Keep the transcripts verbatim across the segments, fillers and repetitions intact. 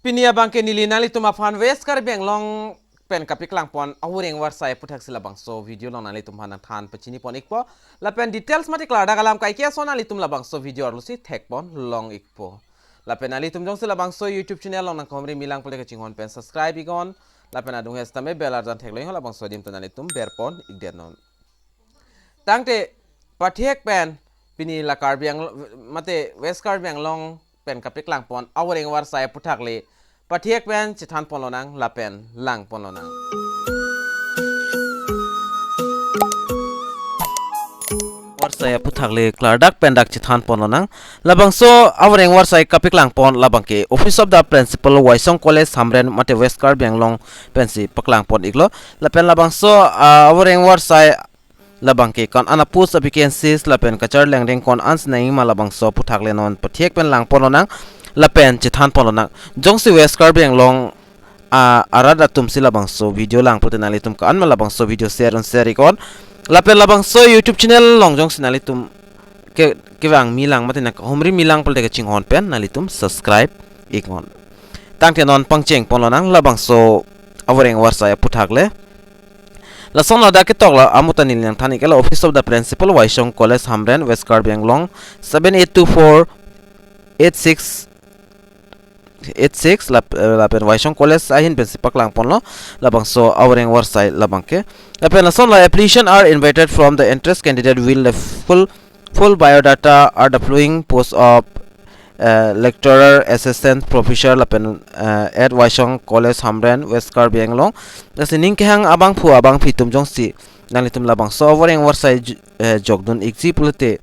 Pini abangke neli nanglitum aphan West Karbi Anglong pen kapaklangpon avoreng varsai aputhaksi labangso video along nanglitum aphan nangthan pachini pon ikpo. Lapen details mate klardak alam kaike ason nanglitum labangso video arlosi thekpon long ikpo. Lapen nanglitum jongsi labangso YouTube channel along nangkehumri milang pule kachinghon pen subscribe iknon. Lapen adung hes tame bell arjan theklong iknon, labangso adim ta nanglitum berpon ikdet non. Tangte pathek pen pini la Karbi Anglong mate West Karbi Anglong pen kapaklangpon avoreng varsai aputhak le pathek pen chethanpon lonang lapen langpon lonang. Varsai aputhak le klardak pen dak chethanpon lonang. Labangso avoreng varsai kapaklangpon labangke Office of the Principal, Waisong College, Hamren mate West Karbi Anglong pensi paklangpon iklo. Lapen labangso, ah, avoreng varsai labangke ko-an a-post, a-vacancies lapen kacharli angdeng ko-an si nangji ma labangso aputhak le non pathek pen langpon lonang lapen chethanpon lonang. Jongsi West Karbi Anglong, ah, arat atumsi labangso video lang pute nanglitum ko-an ma labangso video share un share iknon. Lapen labangso YouTube channel along jongsi nanglitum ke kevang milang mate nangkehumri milang pule kachinghon pen nanglitum subscribe iknon. Tangte non pangchengpon lonang labangso avoreng varsai aputhak le. Lason ladak ketok la amuta neli nangthan iklo, Office of the Principal, Waisong College, Hamren, West Karbi Anglong, seven eight two four eight six eight six lap-, eh, lapen Waisong College ahin pensi paklangponlo labangso avoreng varsai labangke. Lapen lason la, application are invited from the interest candidate will the full, full biodata are the following post of, eh, lecturer, assistant professor lapen, eh, at Waisong College, Hamren, West Karbi Anglong. Lasi ning kehang abangphu abangphi atum jongsi nanglitum labangso avoreng varsai j-, eh, jokdun ikji pulote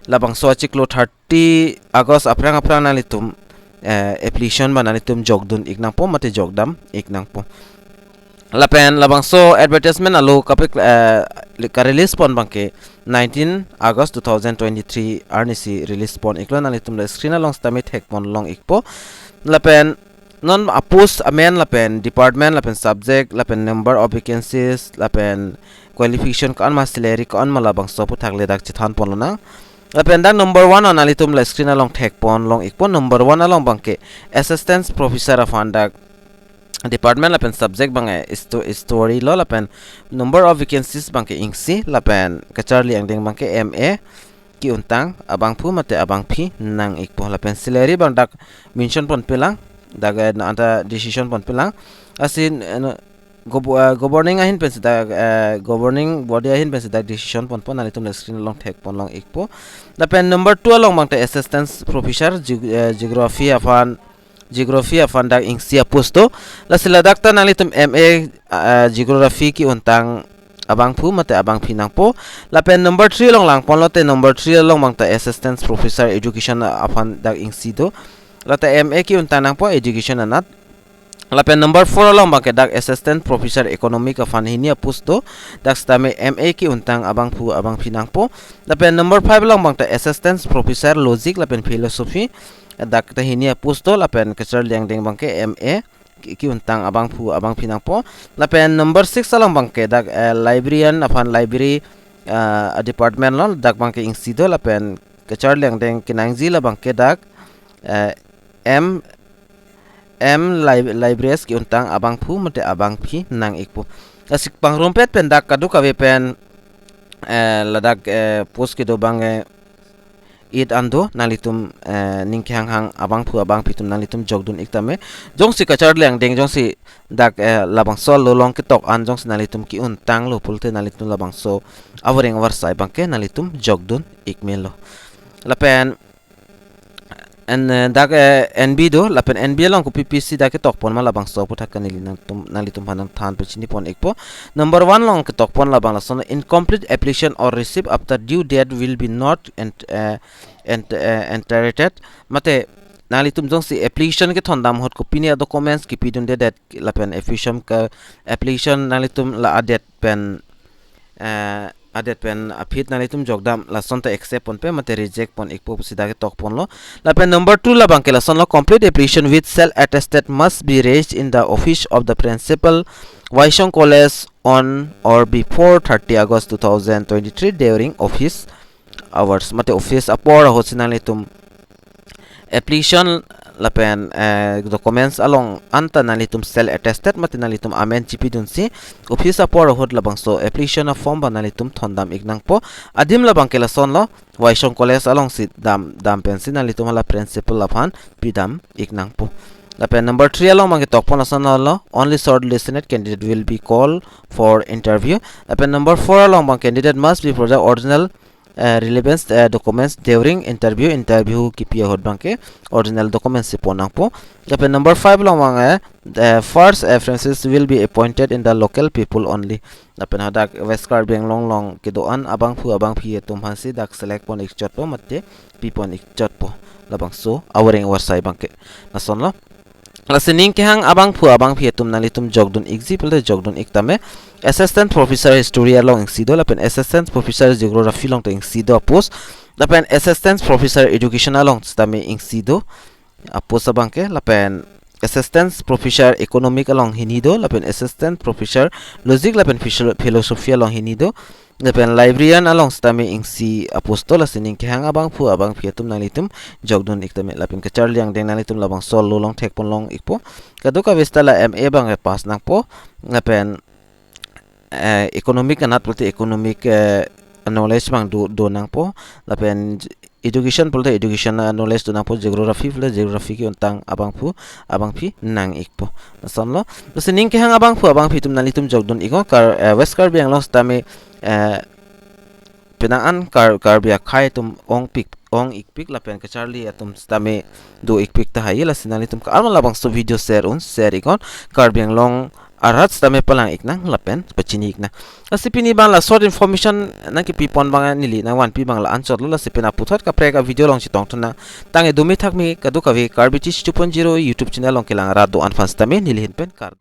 labangso achiklo thirty August aphrang aphrang nanglitum, eh, application ba nanglitum jokdun ik nangpo mate jokdam ik nangpo. Lapen labangso advertisement alo kapik, eh, li-, ka-release pon abangke nineteen August two thousand twenty-three arnisi release pon iklo, nanglitum la screen along sitame thekpon long ikpo. Lapen non a-post amen lapen department lapen subject lapen number of vacancies lapen qualification ko-an ma, salary ko-an ma, labangso aputhak le dak chethanpon lonang. Lapen dak number one along nanglitum la screen along thekpon long ikpo. Number one along abangke assistant professor aphan dak department lapen subject abangke histo-, history lo, lapen number of vacancies abangke isi, lapen kacharli angdeng abangke M A ke-untang abangphu mate abangphi nang ikpo. Lapen salary abang dak mention ponpelang, dak, eh, na anta decision ponpelang. Lasi, eh, no, gob-, eh, governing ahin pensi dak, eh, governing body ahin pensi dak decision ponpo, nanglitum la screen along thekpon long ikpo. Lapen number two along abangta assistant professor, geo-, eh, geography aphan, geography aphan dak isi a-post do. Lasi ladak ta nanglitum M A, eh, geography ke-untang abangphu mate abangphi nangpo. Lapen number three along langponlote, number three along abangta assistant professor education aphan dak isi do. Lata M A ke-untang nangpo education anat. Lapen number four along abangke dak assistant professor economic aphan hini a-post do. Dak sitame M A ke-untang abangphu abangphi nangpo. Lapen number five along abangta assistant professor logic lapen philosophy, dak ta hini a-post do, lapen kacharli angdeng abangke M A ke-, ke-untang abangphu abangphi nangpo. Lapen number six along abangke dak, eh, librarian aphan, library, eh, a-department lo, dak abangke isi do, lapen kacharli angdeng kenangji la abangke dak, eh, M M li-, libraries ke-untang abangphu mate abangphi nang ikpo. Lasi pangrumpet pen dak kadokave pen, eh, ladak, eh, post kedo abang, eh, it an do, nanglitum, eh, ning kehang hang abangphu abangphi atum nanglitum jokdun ik tame. Jongsi kacharli angdeng jongsi dak, eh, labangso along ketok an jongsi nanglitum ke-untanglo pulote nanglitum labangso avoreng varsai abangke nanglitum jokdun ik melo. Lapen en, eh, dak, eh, N B do, lapen N B along kopi pisi dak ketokpon ma labangso aputhak ke neli nangtum, nanglitum aphan nangthan pachini pon ikpo. Number one along ketokpon labang lason, incomplete application or receipt after due date will be not ent-, eh, ent-, eh, entertained. Mate nanglitum jongsi application kethondam ahut kopine a-documents kipidundedet lapen application ke, application nanglitum la a-date pen, eh, a-date pen aphi nanglitum jokdam, lason ta accept ponpe mate reject pon ikpo pusi dak ketokponlo. Lapen number two labangke lasonlo, complete application with self attested must be raised in the office of the principal, Waisong College, on or before thirty August two thousand twenty-three during office hours. Mate office apor ahutsi nanglitum application lapen eh, documents along anta nanglitum self attested mate nanglitum amen chipidunsi office apor ahut labangso application a form abang nanglitum thondam ik nangpo. Adim labang ke lasonlo, Waisong College alongsi dam dam pensi nanglitum hala principal aphan pidam ik nangpo. Lapen number three along abang ke tokpon asonlo, only shortlisted candidate will be called for interview. Lapen number four along abang, candidate must be provide original uh, relevant uh, documents during interview. Interview kipi ahut abang ke original documents si pon nangpo. Lapen number five along abang, uh, the first preferences will be appointed in the local people only. Lapen hadak West Karbi Anglong along kedo-an abangphu abangphi atum aphansi dak select pon ik chotpo mate pi pon ik chotpo. Labangso awaring awasai abang ke lasonlo. Lasi ning kehang abangphu abangphi atum nanglitum jokdun ikji pulote jokdun ik tame. Assistant Professor History along isi do, lapen Assistant Professor Geography along ta isi do apost, lapen Assistant Professor Education along sitame isi do apost abang ke, lapen Assistant Professor Economic along hini do, lapen Assistant Professor Logic lapen Philo- Philosophy along hini do, lapen librarian along sitame isi apost. Lasi ning kehang abangphu abangphi atum nanglitum jokdun ik tame, lapen kacharli angdeng nanglitum labangso along thekpon long ikpo. Kadokave seta la M A abang pass nangpo, lapen eh, economic anat pulote economic eh, knowledge abang do do nangpo, lapen education pulote education eh, knowledge do nangpo, geography pulote geography ke-ontang abangphu abangphi nang ikpo. Lasonlo. Lasi ning kehang abangphu abangphi atum nanglitum jokdun iknon, kar eh, West Karbi Anglong sitame eh, penang an kar Karbi akhei atum ong pik ong ikpik lapen kacharli atum sitame do ikpik tahai. Lasi nanglitum ke-arman labangso video share un, share iknon, Karbi Anglong arat sitame palang ik nang lapen pachini ik nang. Lasi pini abang la short information nangkepi pon abang neli nangvanpi abang la anchotlo. Lasi pini aputhot kaprek a video along chetongthu nang. Tangte dumi thakmi kadokave Karbi Teach two point zero YouTube channel along kelang rat do-an aphan sitame neli ahin pen kardom.